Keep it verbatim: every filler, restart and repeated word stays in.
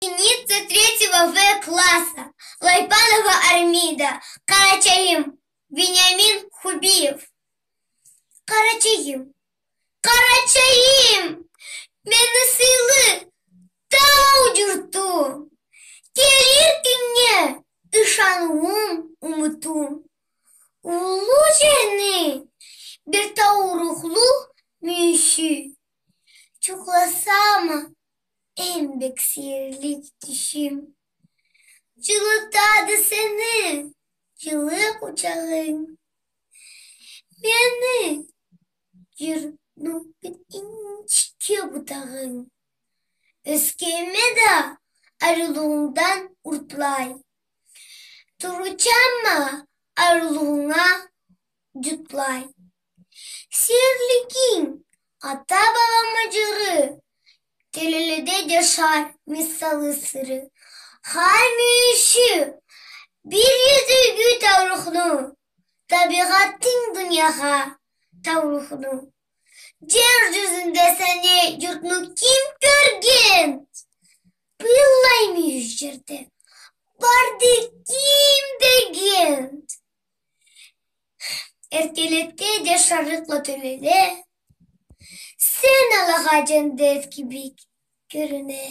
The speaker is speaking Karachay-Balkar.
Ученица третьего В класса Лайпанова Армида. Къарачайым. Вениамин Хубиев. Къарачайым. Къарачайым, мени сыйлы тау джуртум. Келир кюннге ышаныуум, умутум. Уллу джерни бир таурухлу мюйюшю. Джукъласам а, эм бек сейирлик тюшюм. Джылытады сени джылы къучагъынг. Мени джуртну бир инчке бутагъынг. Ёсгенме да ариулугъунгдан уртлай. Турурчам а ариулугъунга джутлай. Сейирлигинг ата-бабамы джыры, тёлеледе джашар мисалы сыры. Хар мюйюшю бир юзюгю таурухну, табигъатынг дуниягъа таурухну. Джер джюзюнде сени джуртну ким кёрген? Быллай мюйюш джерде барды ким деген? Эркеликде джашарыкъла тёлеле, сен алагъа джандет кибик кёрюне.